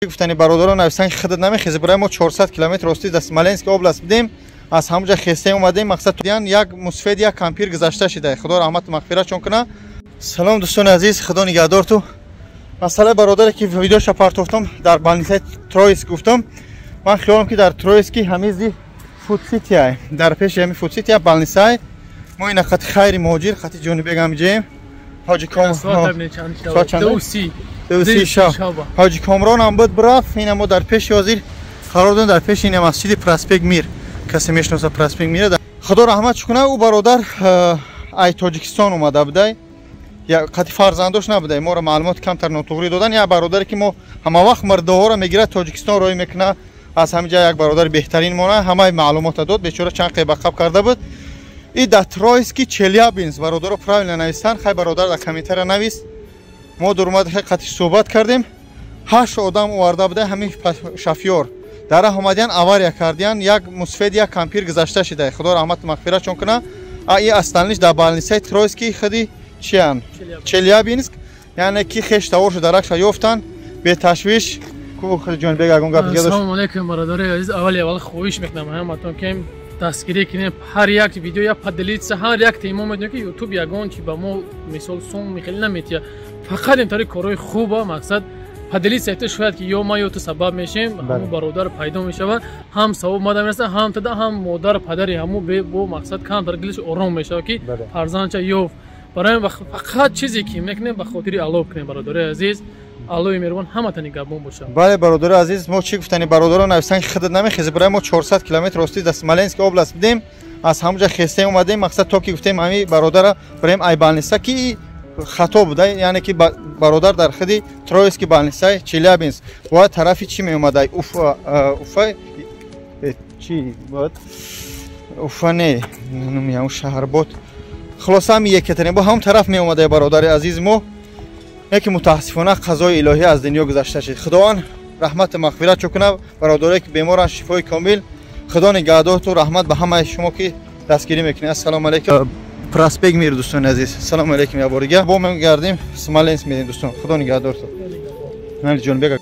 Гуфтани бародарон нависанд, ки худат намехези. Барои мо 400 километр рости дар Смоленский область будем, аз ҳамуҷа хестем омадем. Мақсад як мусфед, як кампир гузашта шида, Худо раҳмат мағфиратшон куна. Салом, дӯстони азиз, Худо нигаҳдорту. Масъалаи бародаре ки видеоша партофтам, дар больницаи Троицк гуфтам, ман хиёлам ки дар Троицки ҳамизи Фудсития, дар пеши ҳами Фудсития больницае. Мо ина хати хайри муҳоҷир, хати Ҷонибек ҳамиҷаем. Ҳоҷи Ҳоҷи Комрон ҳам буд, бирафт. Ина мо дар пеши ҳозир қарор дорем, дар пеши ина масҷиди Проспект Мир. Касе мешиноса Проспект Мира, Худо раҳматш куна. Ӯ бародар ай Тоҷикистон омада будай, қати фарзандош набудай. Моро маълумоти камтар нотуғрӣ додан. Як бародаре ки мо ҳама вақт мурдаҳоро мегирад, Тоҷикистон роҳӣ мекуна, аз ҳамин ҷа як бародари беҳтарин мона ҳамаи маълумота дод. Бечора чанд қебақаб карда буд. И дар Троицки, Челябинск, бародаро правильно нависанд. Хай, бародар дар комментария навис. Мо дурмад қати суҳбат кардем. Ҳашт одам оварда буда, ҳамин шофёр. Дар раҳ омадиян, авария кардиян, як мусфед, як кампир гузашта шида, Худо раҳмат мағфиратшон куна. А и остальныйш дар больницаи Троицки худи чиян, Челябинск, яъне ки хеш таворшу даракша ёфтанд, беташвиш. Ҷонбек, ягон гап дига? Ассалому алайкум, бародари азиз. Аввали аввал хоҳиш мекунам ҳаматон, ки дастгирӣ кунем, ҳар як видео я поделиться, ҳар як тема. Медонем, ки Ютуб ягон чи ба мо, мисол, сум хеле наметия, фақат интари корҳои хуба. Мақсад поделиться это шояд ки ё ма, ё ту сабаб мешем, ҳамун бародар пайдо мешавад, ҳам савоб мада мерасад, ҳам тада, ҳам модару падари ҳамун бо мақсад камтар дилаш ором мешавад, ки фарзандча ёфт. Барои фақат чизе ки мекунем, ба хотири Аллоҳ кунем, бародари азиз. Аллоҳи меҳрубон ҳаматон нигаҳбон бошад. Бале, бародари азиз, мо чӣ гуфтани бародарон нависанд, ки худат намехези. Барои мо 400 километр рости дар Смоленский область будем, аз ҳамуҷа хестем омадем. Мақсад то ки гуфтем ҳами бародара барем ай больница, ки хато буда, яъне ки бародар дар худи Троицки больницаи Челябинск бояд тарафи чӣ меомада, Уфа, Уфа чи бояд, Уфа не, номи шаҳр буд. Хулоса, ҳами Екатерин бо ҳамон тараф меомада бародари азизи мо, яке мутаассифона қазои илоҳӣ аз дунё гузашта шид. Худованд раҳмату мағфират чо кунад. Бародарое ки беморанд, шифои комил. Худо нигаҳдорту. Раҳмат ба ҳамаи шумо, ки дастгирӣ мекунед. Ассалому алайкум. Проспект Мир, дӯстони азиз, салому алайкум. Як бор дига бо мегардем, Смоленск мерем, дӯстон. Худо нигаҳдорту. Ҷонбек.